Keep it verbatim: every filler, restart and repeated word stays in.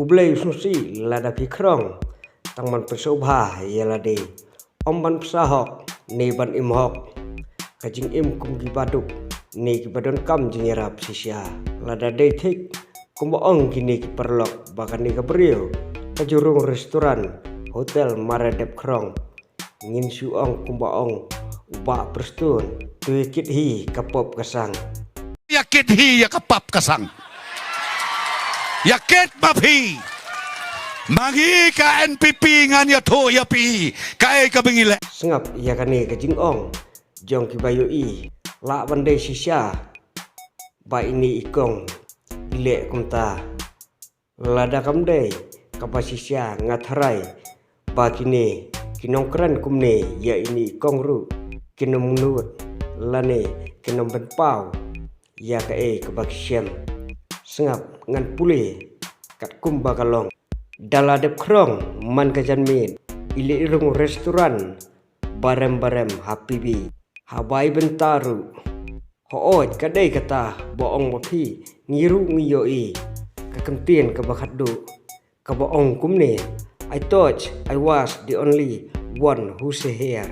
U Blei u sngewsih lada phi khrong, tang ban pynsngewbha ïa lade. Ym ban pynshah hok ne ban im hok. Ka jingim kum ki baduk ne ki ba donkam jingïarap shisha. Lada dei thik kumba ong kine ki paralok ba kane ka briew ka ju rung restaurant, hotel mara dep khrong. Ngin shu ong kumba ong u Bah Prestone, to ïa kit hi ka pop ka sang. Ïa kit hi ïa ka pap ka sang. Ïa kit ma phi. Ma ngi ka N P P ngan ïathuh ïa phi kaei kaba ngi leh. Sngap ïa kane ka jingong jong ki ba ïohi lah ban dei shisha ba ine i kong i leh kumta. Lada kam dei kaba shisha nga tharai ba kine ki nongkren kumne ïa ine i kong ruh kin ym nud lane kin ym pynpaw ïa kaei kaba ki shem. Sngap, ngan pule katkum ba ka long. Da la dep khrong man ka janmiet, i leit rung restaurant barem barem ha P B, ha bai bynta ruh. Hooid, ka dei kata ba ong ma phi, ngi ruh ngi ïohi ka kyntien kaba khatduh kaba ong kumne: I thought I was the only one who say here.